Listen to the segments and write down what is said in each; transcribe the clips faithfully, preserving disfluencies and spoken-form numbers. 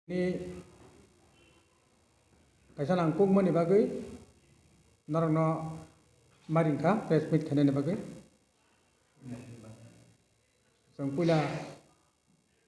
Ni kaisa nang kukmani bagwi norokno ma ringkha press meet khainani bagwi. Chwng puila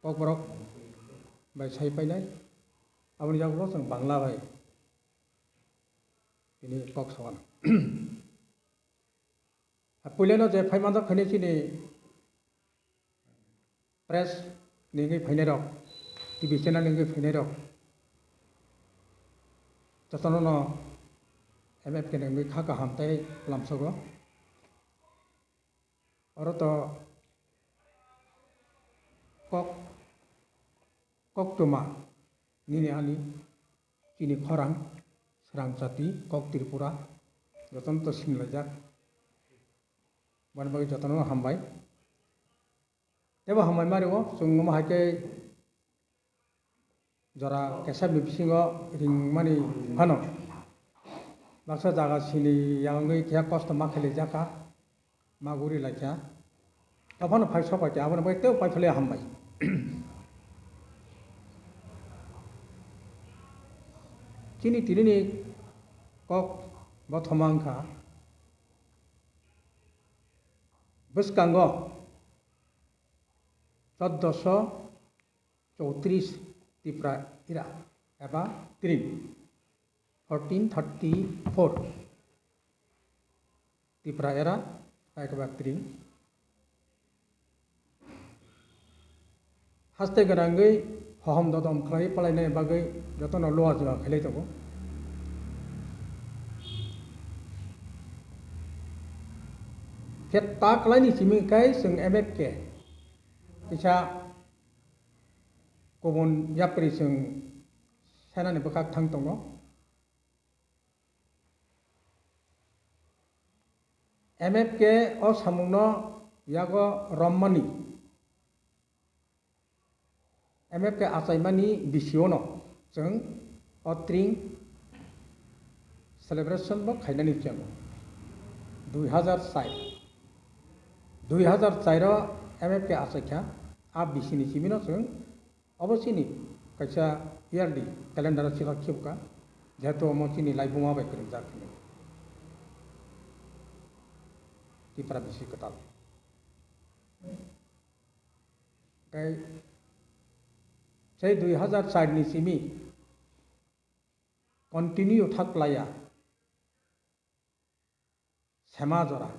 kokborok bai sai painai, aboni yagulo chwng Bangla bai tini kok sawana. Puilano je phai manjak khainai chini press ni wngwi phainai rok, T V channel ni wngwi phainai rok, jotono no M F K ni wngwi kha kaham tei lamsogo. Oro to kok, koktwma nini ani chini khorang, srang jati, kok Tripura, jotono to sinilaijak. Boni bagwi jotono hambai. Tebo hambai mario, chwng omo hai khe jora kesabni bisingo ringmani phano baksa jaga sini yangwi khe kosto ma khailaijak kha, ma guri laikha. Aphano phai sok pai khe, aboni bagwi tebo paitholwi hambai. Chini tinini kok bothoma wngkha bwskango choddoso chowtris Tipra era eba tring, fourteen thirty-four Tipra era eba tring. Haste gwnangwi hohom dodom khlai palainani bagwi jotono luwa juwa khailai tongo. Khe ta kwlaini simi khai chwng M F K kisa kubun yapri chwng senani bwkhak thang tongo. M F K o samungno yago rommani, M F K achaimani bisiono chwng o tring celebration bo khainani chwng dui hazar char, dui hazar char o M F K achaikha, a bisini simino chwng Obo chini kaisa yearly calendar o chilak khibuka, jehetu omo chini laibuma bai kwrwngjak hwnwi Tipra bisi kwtal. Tei sei dui hazar char ni simi continue thak laiya sema jora,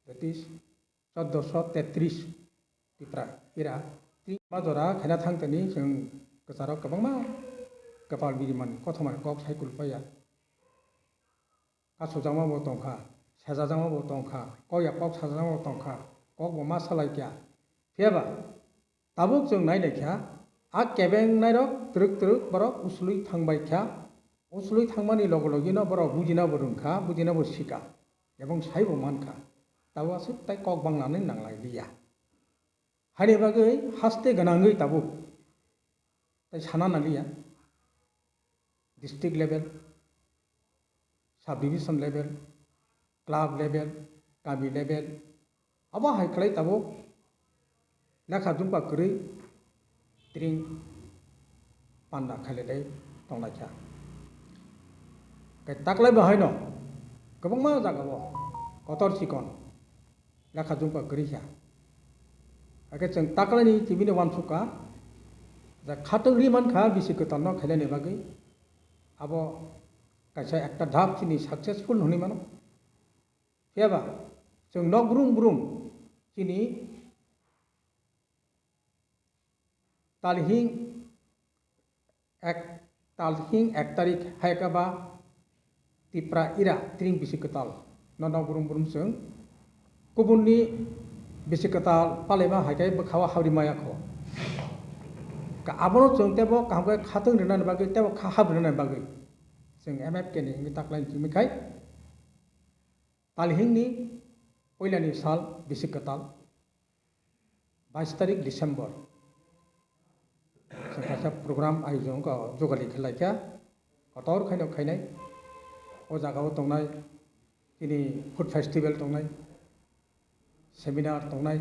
that is, choddoso tetris Tipra era. Sema jora khaina thang tani chwng kwcharo kwbangma kwpal biriman kothoma kok sai kulpaya. Kachujakma bo tongkha, sejajakma bo tongkha, kok ya kok sajakma bo tongkha, kok bo ma salai kya. Phiya ba, tabuk chwng nai naikha, a kebeng nairok twrwk twrwk borok usulwi thangbai kha, usulwi thangmani logo logino borok bujina bo rwngkha, bujina bo sika, ebong saibo mankha, tabuk aswk tai kok banglanani nanglai liya. Haini bagwi haste gwnangwi tabuk tai sana nangliya, district level, sub division level, club level, kami level, abo hai khlai tabuk lekha jumpa kwrwi tring panda khailai tonglai kha. Khe taklai bo haino kwbangma jagao kotor chikon lekha jumpa kwrwi kha. Hakhe chwng taklaini chibini uansukha, je khatungri mankha bisi kwtalno khailani bagwi, abo kaisa ekta dhap chini successful hwnwi mano. Phiya ba chwng nok brum brum chini talhing ek, talhing ek tarik hai khe ba Tipra era tring bisi kwtal no nok brum brum chwng kubunni bisi kwtal palaima hai khe bwkha o habri maya kho. Ka abono chwng tebo kaham khe khatwng rwnani bagwi tebo kha habri rwnani bagwi chwng M F K ni wngwi taklaini chimi khai talhingni puilani sal bisi kwtal bais tarik December. Chwng kaisa program ayojon kha, jugali khe laikha, kotor khaino khainai. O jagao tongnai, chini food festival tongnai, seminar tongnai,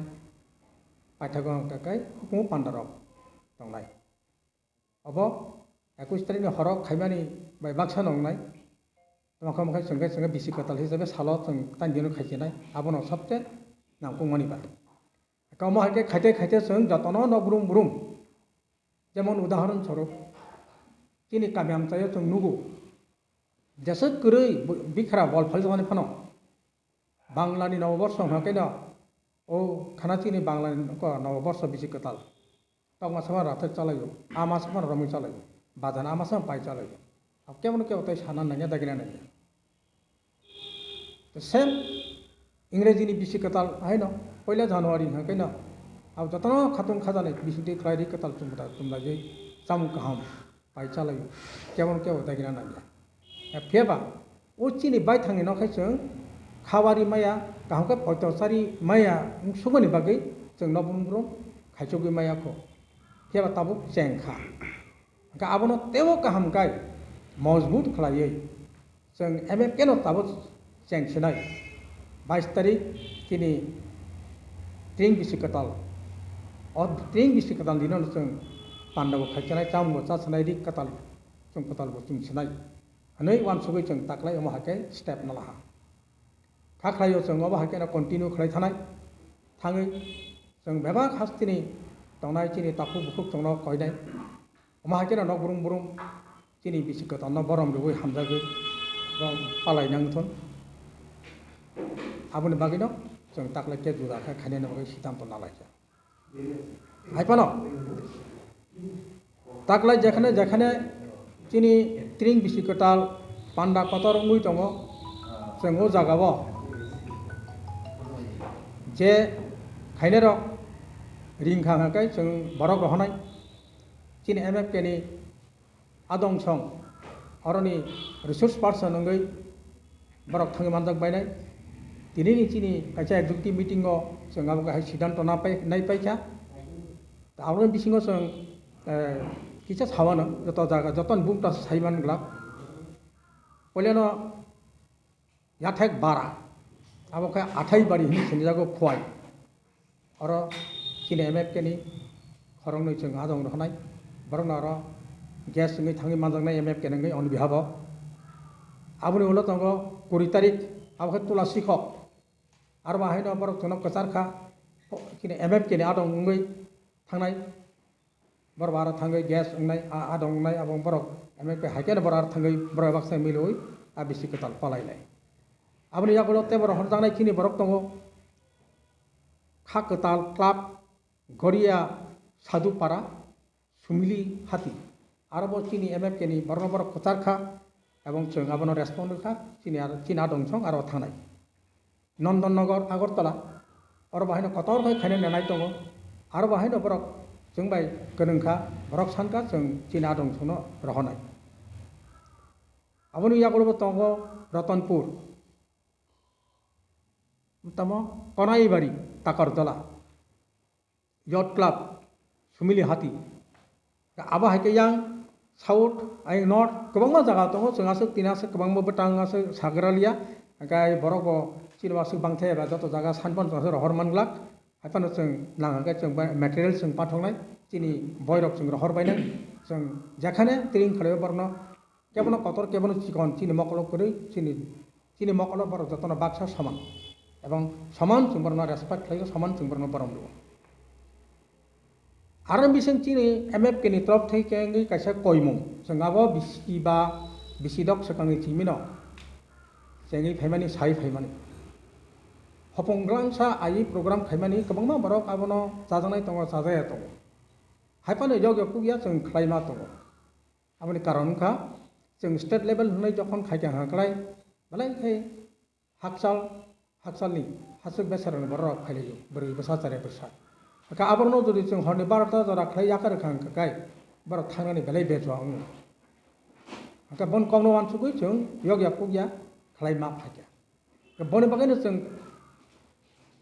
paithago ang kakai hukumu pandarok tongnai. Bo ekush tarikni horo khaimani bai baksa nongnai. Tamo khe omo khe chwng khe, chwng khe bisi kwtal hisabe salo chwng tang dino khaichinai. Abono sabse nangkukmani ba. Omo hai khe khaite khaite chwng jotono no brum brum. Jemon udahoron swarup, chini kami amchaio chwng nugo. Jesa kwrwi bu-, bikhra bol phaljakmani phano. Banglani noboborso hwnkha khe no, o khana chini Banglani ko noboborso bisi kwtal. Tokma sama rathek chalaio, ama sama romwi chalaio, bajan ama sama pai chalaio. Kebono kebo tei sana nangya, dagina nangya. The same Ingrejini bisi kwtal haino poila January hwnkha khe no, abo jotono khatung khajanai bisingtwi khlai ri kwtal chumta chumlaijai chamung kaham. Pai chalaio, kebon kebo dagina nangya. Phiya ba, o chini baithangni nokhe chwng khabari maya, kaham khe poito chari maya wng sukmani bagwi chwng nokbrum brum khaichugwi maya kho. Phiya ba tabuk cheng kha. Hwnkhe abono teibo kaham khai mojbut khlaiwi chwng M F K no tabuk cheng sinai. Bais tarik chini tring bisi kwtal. O tring bisi kwtal dino chwng panda bo khai sinai, chamung bo cha sinai, ri kwtal chwng kwtal bo chwng sinai. Hwnwi uansugwi chwng taklai omo hai khe step no laha. Kha khlaio chwng obo hai khe no continue khlai thanai. Thangwi chwng bebak hasteni tongnai chini takhuk bukhuk chwngno koinai. Omo hai kheno nok brum brum chini bisi kwtalno borom rwui hamjagwi bo palai nang thun. Aboni bagwino chwng taklai khe juda khe khainani bagwi siddhanto nalaikha. Hai phano taklai jekhane jekhane chini tring bisi kwtal panda kotor wngwi tongo, chwng o jagao je khainairok ringkha hwnkhe chwng borok rohornai. Chini M F K ni adong song oroni resource person wngwi borok thangwi manjak bainai. Tinini chini kaisa executive meeting o chwng abo kahai siddhanto na pai-, nai paikha. Aboni bisingo chwng, eh, kisa sawano joto jaga, joto ni bumta sai man glak. Poilano yathek bara, abo khe athai bari hinwi sinijago Khowai. Oro chini M F K ni khoroknwi chwng adong rohornai. Borokno oro guest wngwi thangwi manjaknai M F K ni wngwi on behalf o. Aboni ulo tongo kuri tarik, abo khe Tula Sikhok. Aro bo haino borok chwngno kwchar kha, chini M F K ni adong wngwi thangnai. Borok aro thangwi guest wngnai, a, adong wngnai, abo borok M F K hai khe borok aro thangwi borok baksa milwi a bisi kwtal palainai. Aboni yagulo tei borok horjaknai chini borok tongo, Kha Kwtal Club, Goria Sadhu Para, Sumili Hati. Aro bo chini M F K ni borokno borok kwchar kha, ebong chwng abono respond rwkha, chini aro chini adong song aro thangnai. Nondon Nogor, Agartala, oro bo haino kotor khe khaina nanai tongo. Aro bo haino borok chwng bai kwrwng kha, borok san kha chwng chini adong songno rohornai. Aboni yagulo bo tongo Ratanpur, tamo Konaibari, Takarjala. Yacht Club, Sumili Hati. Abo hai khe yang South, ayang North, kwbangma jaga tongo, chwng aswk tini aswk kwbangma bwtang aswk sagra liya. Hwnkhe borok bo chini bo aswk bangthai eba joto jaga signboard aswk rohor manglak. Hai phano chwng nang hwnkhe chwng bai material chwng pathoknai, chini boirok chwng rohor bainai. Chwng jekhane tring khlaio borokno, kebono kotor, kebono chikon, chini mokolo kwrwi, chini Chini mokolo borok jotono baksa soman. Ebong soman chwng borokno respect khlaio, soman chwng borokno borom rwo. Aro bising chini M F K ni torof thai khe wngwi kaisa koimung. Chwng abo bisi ba bisi dok swkangni chimino chengwi phaimani, sai phaimani. Hopong glangsa aiwi program khaimani kwbangma borok abono chajaknai tongo, chajaya tongo. Hai phano yokya pukya chwng khlaima tongo. Aboni karon wngkha, chwng state level hwnwi jokhon khaikha hwnka khlai, belai khe hakchal, hakchalni hachwk besarokni bororok phailaio, bwrwi bwsa chare bwsa. Hwnkhe aborokno jodi chwng horni barota jora khlai yakarwkha hwnka khe, borok thangnani belai bejua wngo. Hwnkhe boni kokno uansugwi chwng yokya pukya khlai ma phaikha. Boni bagwino chwng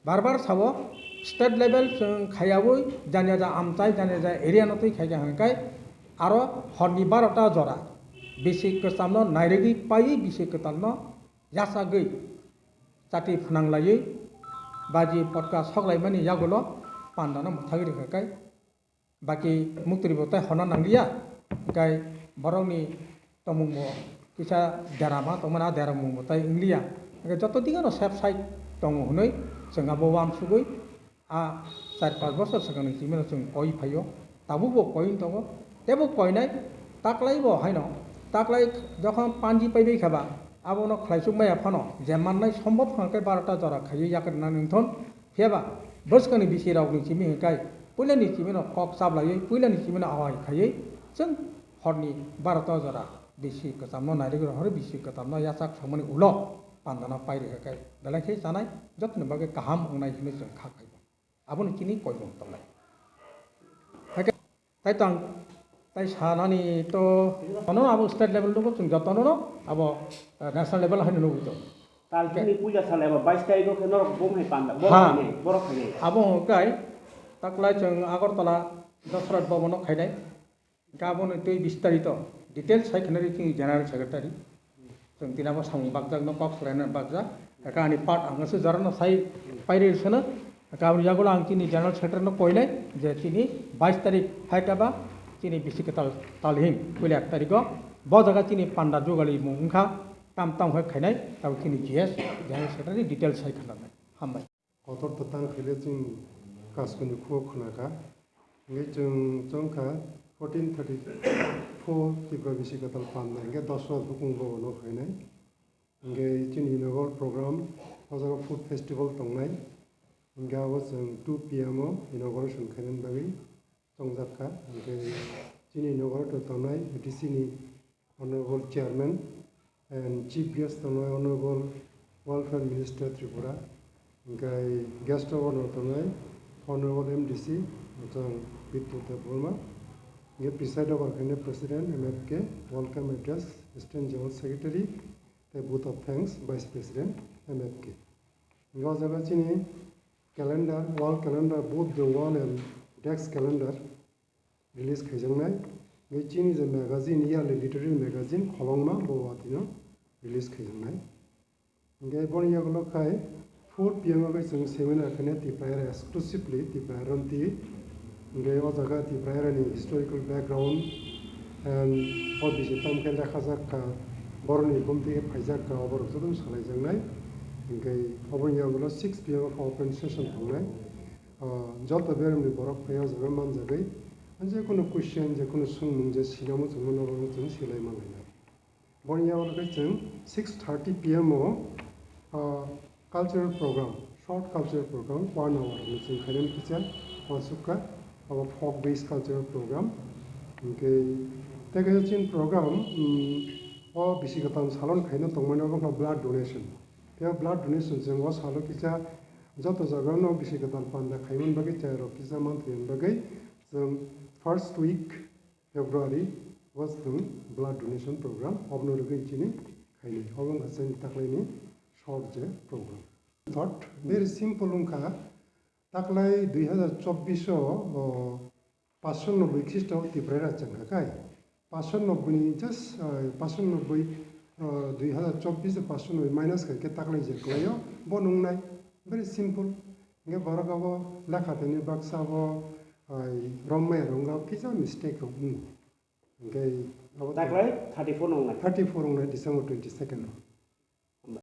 bar bar sao, state level chwng khaiyaui jani ja amchai, jani ja area no twi khaikha hwnkhe aro horni barota jora bisi kwchamno nairwgwi paiwi bisi kwtalno yachagwi chati phwnang laiwi baji potka sok laimani yagulo pandano mwthagwi rwkha khe. Baki muktri bo tai honna nangliya, Hwnkhe borokni tongmungbo kisa derama tongmani, a deramungbo tai wngliya. Hwnkhe joto digeno safe side tongo hwnwi chwng abo uansugwi a char panch bosor swkangni simino chwng koi phaio. Tabukbo koi wng tongo, teibo koinai taklaibo haino, taklai jokhon panji paibai khaba, abono khlaisuk maya phano je mannai sombhob hwnkhe barota jora khaiwi yakarnani wngthon. Phiyaba bwskangni bisirokni simi hwnkhe puilani simino kok chaplaiwi, puilani simino awai khaiwi chwng horni barota jora bisi kwchamno nairwgwi rohorwi bisi kwchamno yachak songmani ulo pandano pairwkha khe belai khe chanai jotoni bagwi kaham wngnai hwnwi chwng kha khaio. Aboni chini koimung tongnai. Hakhe tai tang tai sanani to ano abo state level nugo chwng jotono no abo, eh, national level haino nugwi tongo. Tal chini puila sal eba bais tarikh o khe norok bom hai panda, borok Ha. Khainai, borok khainai. Abo hwnkhe taklai chwng Agartala Dasrat Bhavan o khainai. Gaboni twi bistarito details sai khwnari chini General Secretary. Chwng tini abo samung bakjak no kok salaina bakjak. Aka ani part ang se jorano sai pairi seno. Aka aboni yagulo ang chini General Secretary no koinai je chini bais tarik hai kaba chini bisi kwtal talhim puila ek tarikh o bo jaga chini panda jugali mung wngkha tam tam hai khainai tabo chini G S General Secretary details sai khwnanai. Hambai. Kotor to tang khaile chwng Kaskoni khuo khwnakha. Hingke chwng chongkha fourteen thirty-four Tripura bisi kwtal panda hingke Dasrat hukung bono phainai. Hingke chini inaugural program o jaga food festival tongnai. Hingke abo chwng two P M o inauguration khainani bagwi chongjak kha. Hingke chini inaugural to tongnai A D C ni Honorable Chairman and Chief Guest tongnai Honorable Welfare Minister Tripura, hingke Guest of Honor tongnai Honorable M D C Mochang Bidyut Debbarma, hingke Preside Over khainai President M F K, Welcome Address, Assistant General Secretary, tei Vote of Thanks Vice President M F K. Hingke o jaga chini calendar, wall calendar, both the wall and desk calendar release khaijaknai. Hingke chini je magazine, yearly literary magazine Kholongma bo watino release khaijaknai. Hingke boni yagulo khai four P M o khe chwng seminar khainai Tipraira exclusively Tipraira romtwi. Hingke o jaga Tipraira ni historical background and o bisi tamkhe lekhajak kha, borokni bumtwi khe phaijak kha, oborok jotono salaijaknai. Hingke oboni yagulo six P M o khe open session tongnai. Ah, joto beremni borok phai o jaga manjagwi, jekunu question, jekunu swngmung je sinamo chwngno norokno chwng silai manlainai. Boni yago khe chwng six thirty P M o, ah, cultural program, short cultural program, one hour ni chwng khainani kisa uansukha, abo folk based cultural program. Hingke tei kaisa chini program, mm, o bisi kwtal salon khaina tongmani abo wngkha blood donation. Tei o blood donation chwng o salo kisa joto jagao no bisi kwtal panda khaimani bagwi chai rok kisa manthokna bagwi chwng first week February o chwng blood donation program obono rwgwi chini khainai. Obo wngkha chini taklaini short je program. Third, very simple wngkha, taklai dui hazar chobbish o, o, paanch sho nobboi Khristo Tipraira chengkha khai. Paanch sho nobboi ni just, ah, paanch sho nobboi, ah, dui hazar chobbish paanch sho nobboi minus khai khe taklai je kwlaio, bo nungnai. Very simple. Hingke borok abo lekha tongni baksa bo, ah, romya rwngkha, kisa mistake rok wngo. Hingke abo taklai thirty-four nungnai. Thirty-four nungnai December twenty-second.